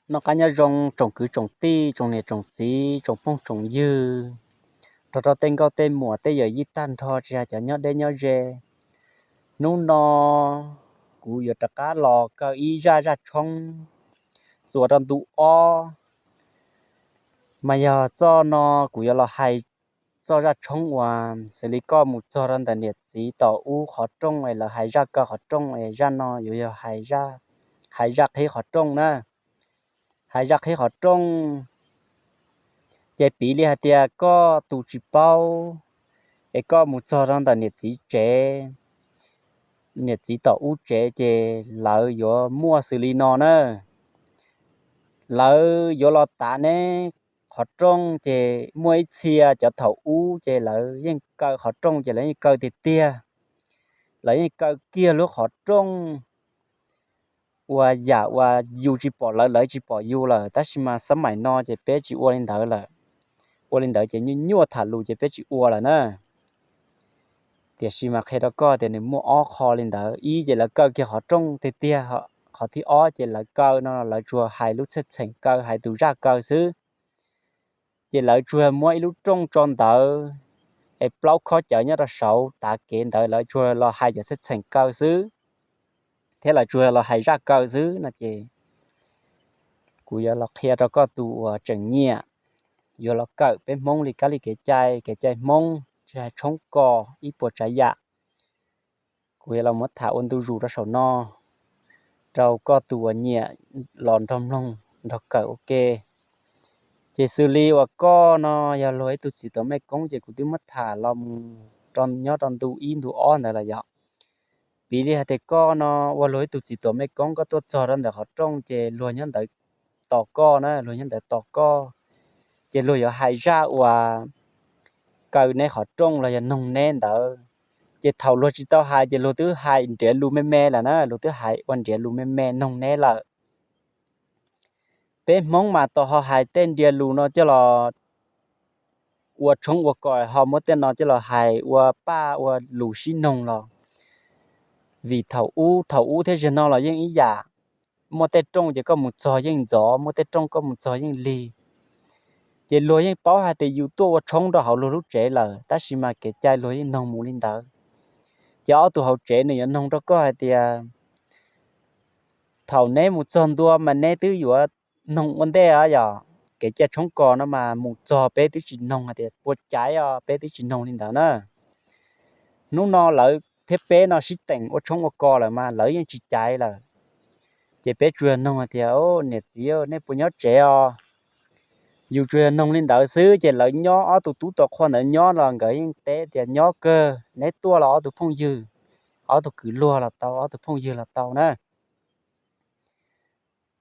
Noj qab nyob zoo tsoom kwv tsoom tij, tsoom niam tsoom txiv, tsoom phooj tsoom ywg, nrog rau tej nkauj tej muam, tej yawm yij tag nrho tsis hais cov nyob deb nyob ze. Hnub no kuv yuav rov qab los kaw ib zaj zaj tshoob txuas rau ntu ob. Mas yog txoj no kuv yuav los hais txoj zaj tshoob uas xws li koj mus txog rau ntawm niam txiv tom ub qhov rooj es lawv hais zaj kaw qhov rooj es zaj no yuav yog hais zaj qhib qhov rooj na, hais zaj qhib qhov rooj. Ces piv li hais tias koj tus tsis paub es koj mus txog rau ntawm niam txiv tsev, niam txiv tom ub tsev ces lawv yuav muaj xws li no na, lawv yuav los tav neb qhov rooj ces muaj ib txhia cov thaum ub ces lawv yeej kaw qhov rooj ces lawv yeej kaw tiag tiag, lawv yeej kaw kiag lub qhov rooj uas yam uas yus tsis pom lawv lawv tsis pom yus lawm, tab sis mas xab maim no ces peb tsis ua li ntawd lawm. Ua li ntawd ces nyuaj nyuaj tham lus ces peb tsis ua lawm na. Tiam sis mas qhia rau koj tias nws muaj ob qho li ntawd, ib ces lawv kaw kiag qhov rooj tiag tiag, qhov thib ob ces lawv kaw no lawv tsuas hais lub txheej txheem kaw hais tus zaj kaw xwb. Ces lawv tsuas muab ib lub rooj tso ntawd es plaub khob cawv nyob rau saud tav kev ntawd, lawv tsuas los hais cov txheej txheem kaw xwb, thiab lawv tsuas los hais zaj kaw xwb no ces kuv yuav los qhia rau koj tus uas tseem nyiam yuav los kawm peb Hmoob li kab li kev cai, kev cai Hmoob tsis hais tshoob kos ib puas tsav yam. Kuv yuav los muab tham ua ntu zus rau saum no rau koj tus uas nyiam los nrog mloog nrog kawm ua ke. Ces xws li uas koj no yog luag ib tug txiv tuam mej koob ces kuv twb muab tham los mus nyob rau ntu ib ntu ob ntawd los yog. Piv li hais tias koj no ua luag ib tug txiv tuam mej koob, koj tuaj txog rau ntawm qhov rooj ces luag nyob ntawd tos koj na, luag nyob ntawd tos koj, ces luag yuav hais zaj uas kaw neb qhov rooj los yog noog neb ntawd. Ces thaum luag tsis tau hais ces luag twb hais nrhiav lus me me lawm na, luag twb hais ua nrhiav lus me me noog neb lawm. Peb Hmoob mas tau ho hais tej nrhiav lus no coj los ua tshoob ua kos, ho muab tej no coj los hais ua paj ua lus sib noog los. Vim thaum ub, thaum ub thiab zaum no los yeej ib yam, muaj tej rooj ces koj mus txog yeej ntxov, muaj tej rooj koj mus txog yeej lig. Ces luag yeej paub hais tias yus tuaj ua tshoob rau hauv luag lub tsev lawm, tab sis mas kev cai luag yeej noog mus li ntawd. Ces ob tug hauv tsev nws yuav noog rau koj hais tias, thaum neb mus txog ntua mas neb twb yuav noog ua ntej os, yog kev cai tshoob kos no mas mus txog peb twb tsis noog hais tias puas caiv os, peb twb tsis noog li ntawd na. Hnub no lawv thiab peb no sib teem ua tshoob ua kos lawm mas lawv yeej tsis caiv lawm. Ces peb tsuas yog noog hais tias, niam txiv, nej puas nyob tsev os? Yus tsuas yog noog li ntawd xwb ces lawv nyob, ob tug tub tau qhua ntawd nyob los nkawd yeej teb tias nyob kawg, neb tuaj los ob tug phooj ywg, ob tug kwv luag los tau, ob tug phooj ywg los tau na.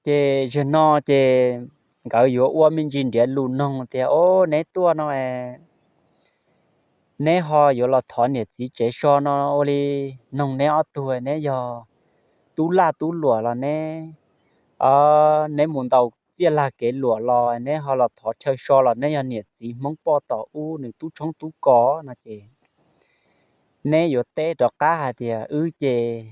Ces zaum no ces nkawd yuav ua me ntsis nrhiav lus noog tias, o, neb tuaj no es neb ho yuav los thov niam txiv tsev so no ua li, noog neb ob tug neb yog tub laj tub luam los neb, neb mus ntaus txiaj lag kev luam los neb ho los thov chaw so los neb yog niam txiv Hmoob poj tom ub nws tub tshoob tub kos no ces neb yuav teb rov qab hais tias wb ces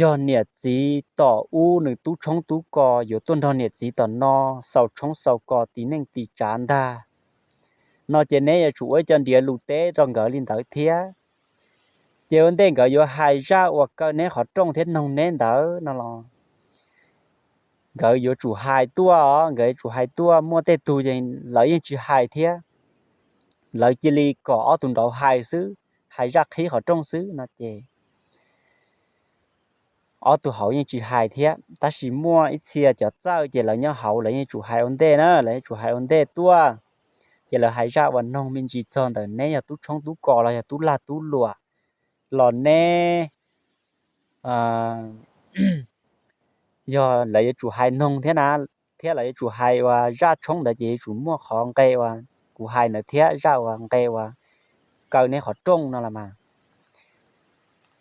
yog niam txiv tom ub nws tub tshoob tub kos yuav tuaj nrog niam txiv tom no xaus tshoob xaus kos tis neej tis tsav ntag no ces neb yuav tsum ua ib co nrhiav lus teb rau nkawd li ntawd thiab. Ces ua ntej nkawd yuav hais zaj uas kaw neb qhov rooj thiab noog neb ntawd no los nkawd yuav tsum hais tuaj os, nkawd yuav tsum hais tuaj, muaj tej tug es lawv yeej tsis hais thiab, lawv cia li kom ob tug nraud hais xwb, hais zaj qhib qhov rooj xwb no ces ob tug hauv yeej tsis hais thiab. Tab sis muaj ib txhia cov txawj ces lawv nyob hauv lawv yeej tsum hais ua ntej na, lawv yeej tsum hais ua ntej tuaj. Ces lawv hais zaj uas noog me ntsis txog ntawm neb yog tub tshoob tub kos los yog tub lag tub luam los neb yog lawv yuav tsum hais noog thiab na, thiab lawv yuav tsum hais uas zaj tshoob ntawd ces yuav tsum muaj qhov nqe uas kuv hais ntawd thiab zaj uas nqe uas kaw neb qhov rooj no los mas.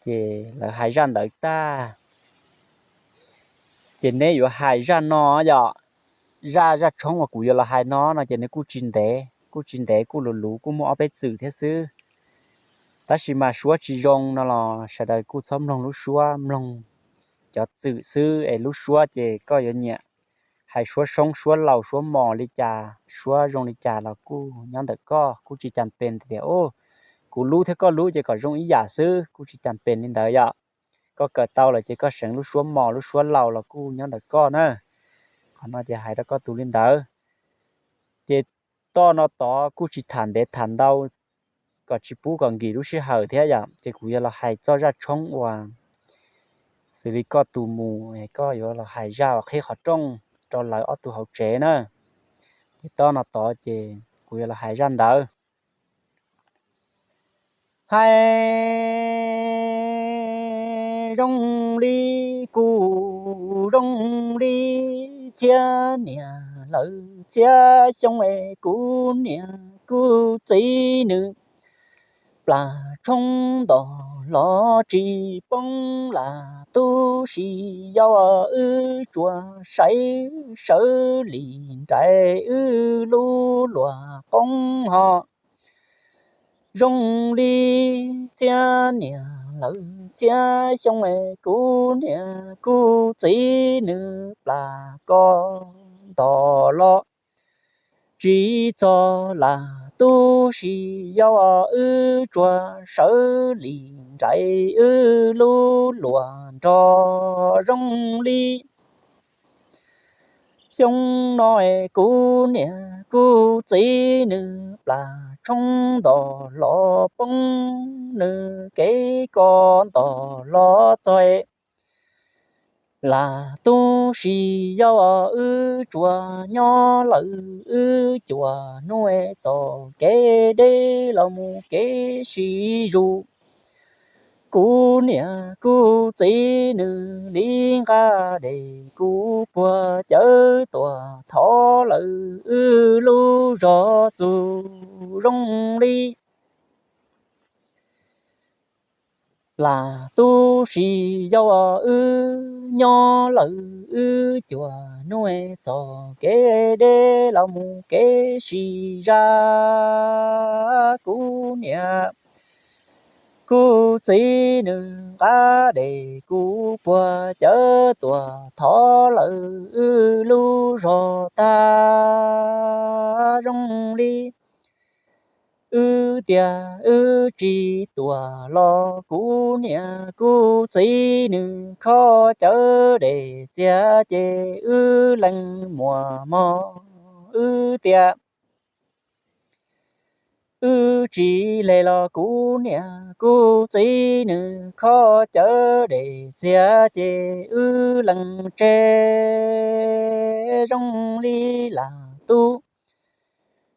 Ces lawv hais zaj ntawd tag ces neb yuav hais zaj no yom, zaj zaj tshoob uas kuv yuav los hais no no ces nws kuj tsis ntev, kuj tsis ntev, kuj luv luv, kuj muaj ob peb txwm thiab xwb. Tab sis mas suab tsis zoo no los sawv daws kuj txhob mloog lub suab, mloog cov txwm xwb es lub suab ces koj yuav nyiam hais suab soob suab laus suab mos li cas suab zoo li cas los kuj nyob ntawm koj, kuj tsis cas pes tias, u, kuv lub thiab koj lub ces kom zoo ib yam xwb, kuj tsis cas pes li ntawd yom. Koj kawm tau lawm ces koj seev lub suab mos lub suab laus los kuj nyob ntawm koj na. Qhov no ces hais rau koj tus li ntawd. Ces toj no tod kuj tsis tham ntev tham ntau, kom tsis pub kom nkim lub sij hawm thiab yom, ces kuv yuav los hais txoj zaj tshoob uas xws li koj tus mus, koj yuav los hais zaj uas qhib qhov rooj rau lawv ob tug hauv tsev na. Ces toj no tod ces kuv yuav los hais zaj ntawd. Hais zoo li kuv zoo li txhiab niam lawm txhiab xyoo es kuv niam kuv txiv nws plam tshoob ntos los tsis poob las tub si yau wb tsuas sawv sawv li nraim wb lub luag qoob ho zoo li txhiab niam lawm txhiab xyoo es kuv niam kuv txiv nws plam ko ntos los tsis txog las tub si yau wb tsuas sawv li nraim wb lub luag nrog zoo li xyoo no es kuv niam kuv txiv nws plam tshoob ntos los poob nws kev ko ntos los txog las tub si yau wb tsuas nyob lawm wb cuam nuj txoj kev deb los mus kev sib zus. Kuv niam kuv txiv nws li nqa dej kuv puag cawv tuaj thov lawm wb lub zos txug zoo li las tub si yau wb nyob lawm wb cuam nuj txoj kev deb los mus kev sib zam. Kuv niam kuv txiv nws nqa dej kuv puag cawv tuaj thov lawm wb lub zos tag zoo li wb tias wb tsis tuaj los kuv niam kuv txiv nws kho cawv dej txias ces wb leej muaj mog wb tias wb tsis hle los kuv niam kuv txiv nws kho cawv dej txias ces wb leej tseg zoo li las tub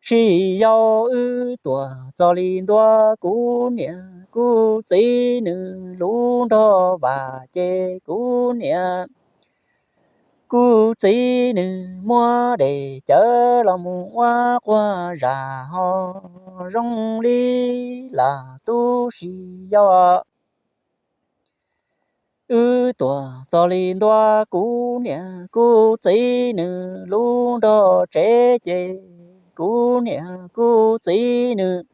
si yau wb tuaj txog li ntua kuv niam kuv txiv nws lub nrog vas ces kuv niam kuv txiv nws muab dej cawv los mus ua quag zam ho zoo li las tub si yau wb tuaj txog li ntua kuv niam kuv txiv nws lub nrog tsev ces kuv niam kuv txiv nws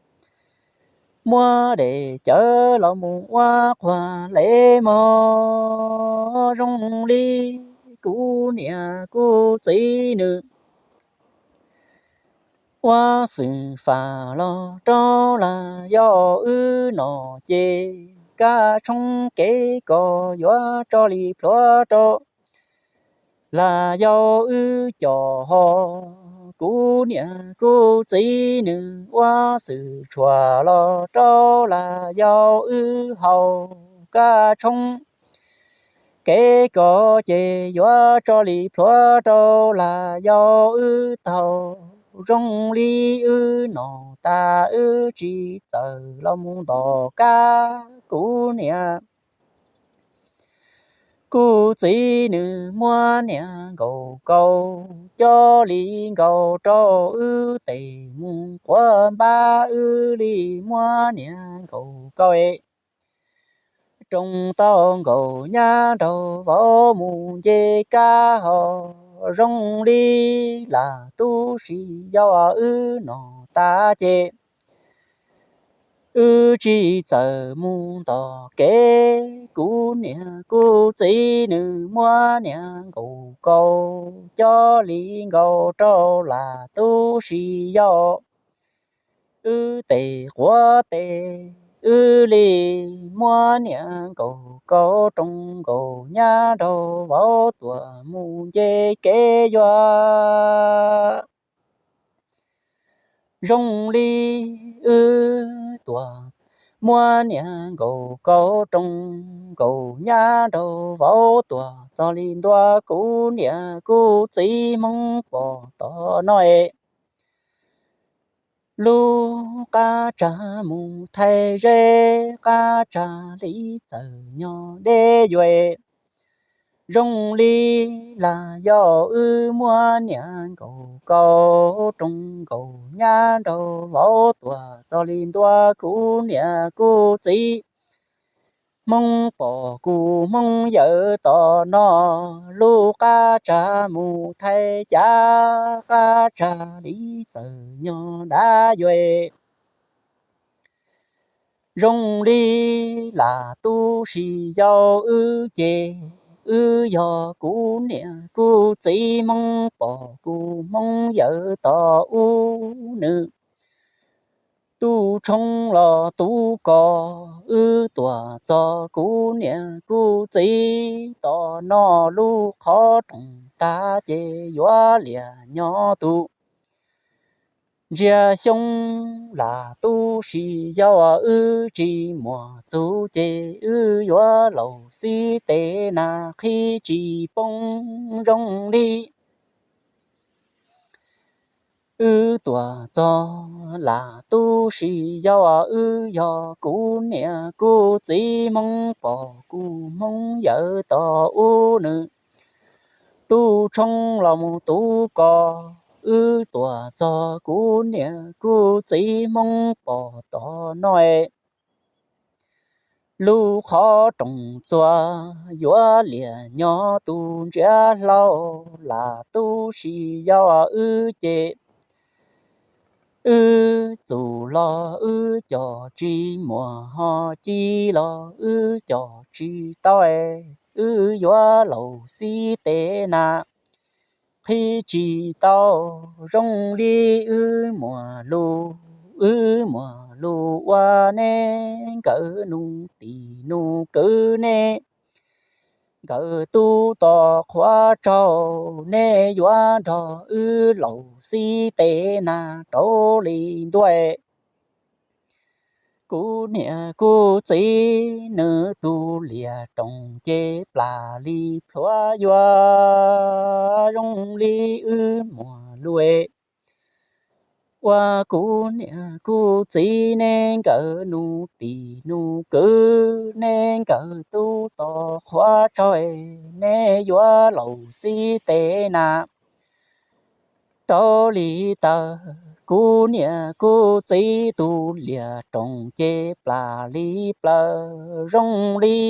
muab dej cawv los mus ua quag le mog zoo li kuv niam kuv txiv nws ua xwm fam los rau las yau wb nom ces kab tshoob kev kos yuav tso li plhuav rau las yau wb cov ho. Kuv niam kuv txiv nws ua xwm tshuam los rau las yau wb haus kab tshoob kev kos ces yuav tso li plhuav rau las yau wb taug zoo li wb nom tas wb tsis txawm los mus ntom kab kuv niam kuv txiv nws muab niam nkaum kaus coj li nkaus rau wb tes mus quav npab wb li muab niam nkaum kaus es roos tau nkaus nyab nraug vauv mus nce kab ho zoo li las tub si yau wb nom tas ces Wb tsis txawm mus nto kev, kuv niam kuv txiv nws muab niag nkaus kaus coj li nkaus rau lam tub si yau. Wb tes quav tes, wb li muab niag nkaus kaus roos nkaus nyab nraug vauv tuam mus nce kev yuav. Zoo li wb tuam muab niag nkaus kaus roos nkaus nyab nraug vauv tuam txog li ntua kuv niam kuv txiv hmoob pom tom no es. Lub qab tsa mus thaij zeb, qab tsa li txawm nyob deb yuav. Zoo li lam yog wb muab niag nkaus kaus roos nkaus nyab nraug vauv tuam txog li ntua kuv niam kuv txiv hmoob pom kuv hmoob yawm tom no. Lub qab tsa mus thaij cav, qab tsa li txawm nyob dab yuav. Zoo li lam tub si yau wb ces, wb yog kuv niam kuv txiv hmoob pom kuv hmoob yawm tom ub nws. Tub tshoob los tub kos wb tuam txog kuv niam kuv txiv tom no lub qhov roos tag ces yuav liam nyob tus ntsia xyoob lam tub si yau wb tsis muaj txuj ces wb yuav laus xib tes nas qhib tsis poob zoo li. Wb tuam txog lam tub si yau wb yog kuv niam kuv txiv hmoob pom kuv hmoob yawm tom ub nws. Tub tshoob los mus tub kos wb tuam txog kuv niam kuv txiv hmoob pom tom no es. Lub qhov roos txuas yuav liam nyob tus ntsiav hlau lam tub si yau wb ces. Wb txus los wb cog tsis muaj ho ci los wb cog tsis tau es wb yuav laus xib tes nas qhib tsis tau zoo li wb muaj lus, wb muaj lus ua neb nkawd nus tim nus kwv neb nkawd tub tom qhuav tsaug neb yuav nrog wb laus xib tes nas rau li ntuj. Kuv niam kuv txiv nws tus liam roos ces plam li plhuav yuav zoo li wb muaj lus ua kuv niam kuv txiv neb nkawd nus tim nus kwv neb nkawd tub tom qhuav tsaug neb yuav laus xib tes nas rau li tawm. Kuv niam kuv txiv tus liam roos ces plam li plaws zoo li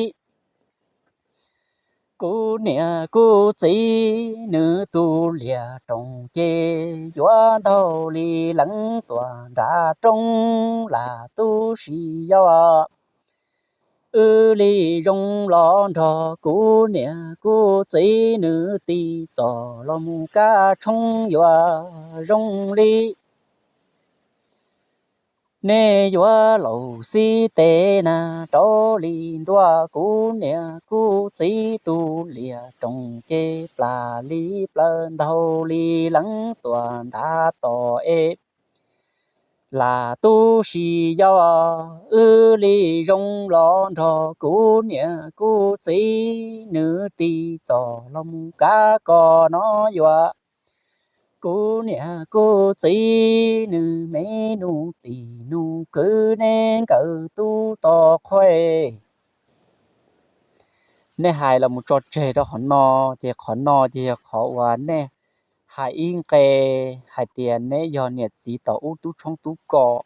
kuv niam kuv txiv nws tus liam roos ces yuav ntaug li leev tuam nram roob lam tub si yau wb li zoo los nrog kuv niam kuv txiv nws tis txom los mus kab tshoob yuav zoo li nej yuav laus xib tes nas rau li ntuj. Kuv niam kuv txiv tus liam roos ces plam li plaws ntaug li leev tuam nram tom es lam tub si yau wb li zoo los nrog kuv niam kuv txiv nws tis txom los mus kab kos no yuav. Kuv niam kuv txiv nws me nus tim nus kwv neb nkawd tub tom qhuav. Nej hais los mus tso tseg rau qhov no, ces qhov no ces yog qhov uas nej hais ib nqe, hais tias neb yog niam txiv tom ub tub tshoob tub kos,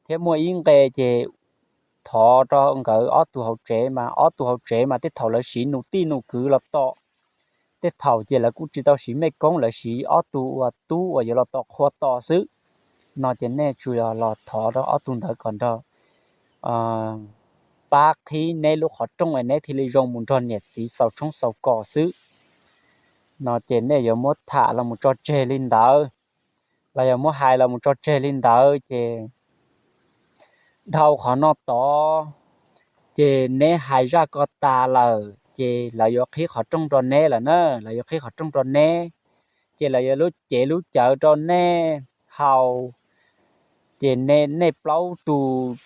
thiab muaj ib nqe ces thov rau nkawd ob tug hauv tsev mas, ob tug hauv tsev mas tej thaum lawv siv nus tij nus kwv los tom, tej thaum ces lawv kuj tsis tau siv mej koob, lawv siv ob tug uas tub uas yuav los tom qhua tos xwb. No ces nej tsuas los thov rau ob tug ntawd kom nrog pab qhib neb lub qhov rooj es neb thiaj li zoo mus nrog niam txiv xaus tshoob xaus kos xwb. No ces nej yuav muab tham los mus tso tseg li ntawd, los yog muab hais los mus tso tseg li ntawd ces dhau qhov no tod ces neb hais zaj ko tas lawm ces lawv yuav qhib qhov rooj rau neb lawm na, lawv yuav qhib qhov rooj rau neb, ces lawv yuav lub cev lub cawv rau nej haus. Ces nej plaub tus,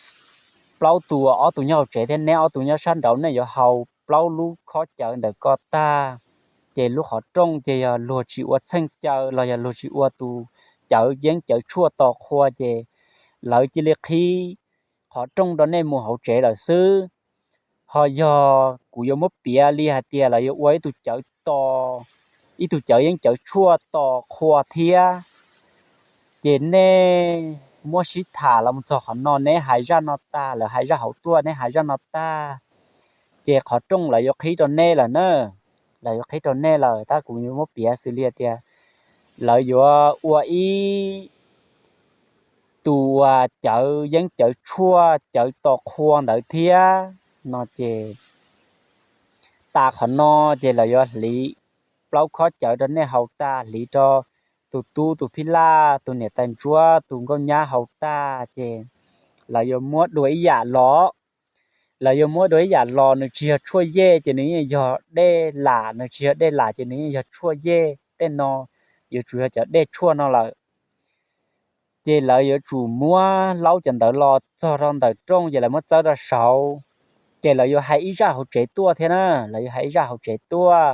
plaub tus, ob tus nyob hauv tsev thiab neb ob tus nyob sab nraud, nej yuav haus plaub lub khob cawv ntawm ko tag, ces lub qhov rooj ces yog luag tsis ua txheej caw los yog luag tsis ua tus cawv yeeb cawv tshuaj tos qhua ces lawv cia li qhib qhov rooj rau nej mus hauv tsev lawm xwb. Ho yog kuv yuav muab piav li hais tias lawv yuav ua ib tug cawv tos, ib tug cawv yeeb cawv tshuaj tos qhua thiab, ces nej muab sib tham los mus txog qhov no, neb hais zaj no tag, lawv hais zaj hauv tuaj, neb hais zaj no tag, ces qhov rooj lawv yuav qhib rau nej lawm na. Lawv yuav qhib rau nej lawm, tab kuv yuav muab piav xws li tias lawv yuav ua ib tus uas cawv yeeb cawv tshuaj cawv tos qhua ntawd thiab. No ces tas qhov no ces lawv yuav hliv plaub khob cawv rau nej haus tag, hliv rau tus tub tus phij laj tus niam tais ntsuab tus nkauj nyab haus tag ces lawv yuav muab dua ib yam los. Lawv yuav muab dua ib yam los, nws tsis yog tshuaj yej ces nws yeej yog dej lam, nws tsis yog dej lam ces nws yeej yog tshuaj yej. Tej no yuav tsum yog cov dej tshuaj no lawm. Ces lawv yuav tsum muab laub cov ntawd los txog rau ntawm rooj ces lawv muab txawb rau saud, ces lawv yuav hais ib zaj hauv tsev tuaj thiab na, lawv yuav hais ib zaj hauv tsev tuaj.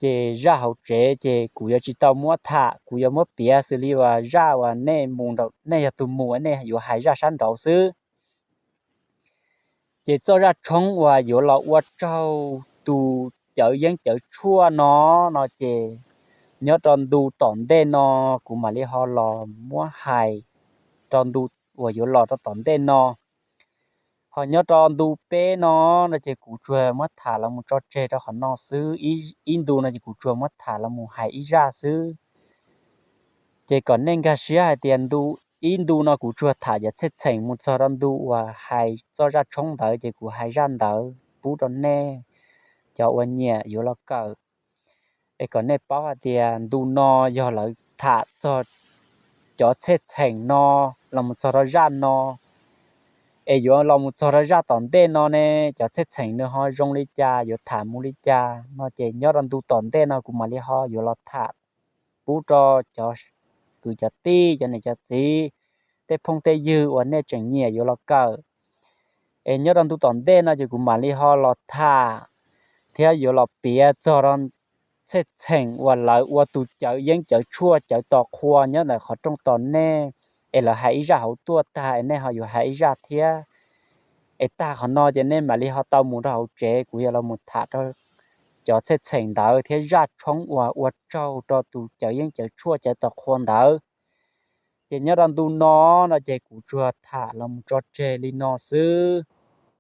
Ces zaj hauv tsev ces kuv yuav tsis tau muab tham, kuv yuav muab piav xws li uas zaj uas nej mus, nej yog tus mus nej yuav hais zaj sab nraud xwb. Ces txoj zaj tshoob uas yuav los ua tsaug tus cawv yeeb cawv tshuaj no, no ces nyob rau ntu tom ntej no kuv mam li ho los muab hais rau ntu uas yuav los rau tom ntej no. Ho nyob rau ntu peb no, no ces kuv tsuas muab tham los mus tso tseg rau qhov no xwb, ib ntu no ces kuv tsuas muab tham los mus hais ib zaj xwb. Ces kom nej nkag siab hais tias ntu, ib ntu no kuv tsuas tham cov txheej txheem mus txog rau ntu uas hais txoj zaj tshoob ntawd ces kuv hais zaj ntawd pub rau nej cov uas nyiam yuav los kawm. Es kom nej paub hais tias ntu no yog lawv tham txog cov txheej txheem no los mus txog rau zaj no, es yuav los mus txog rau zaj tom ntej no ne, cov txheej txheem nws ho zoo li cas, yuav tham mus li cas no ces nyob rau ntu tom ntej no kuv mam li ho yuav los tham pub rau cov kwv cov tij, cov niam cov txiv, tej phooj tej ywg uas nej tseem nyiam yuav los kawm. Es nyob rau ntu tom ntej no ces kuv mam li ho los tham thiab yuav los piav txog rau txheej txheem uas lawv ua tus cawv yeeb cawv tshuaj cawv tos qhua nyob ntawm qhov rooj tos nej, es lawv hais ib zaj hauv tuaj tag es nej ho yuav hais ib zaj thiab. Es tag qhov no ces nej mam li ho tau mus rau hauv tsev, kuv yuav los mus tham rau cov txheej txheem ntawd thiab zaj tshoob uas ua tsaug rau tus cawv yeeb cawv tshuaj cawv tos qhua ntawd. Ces nyob rau ntu no, no ces kuv tsuas tham los mus tso tseg li no xwb.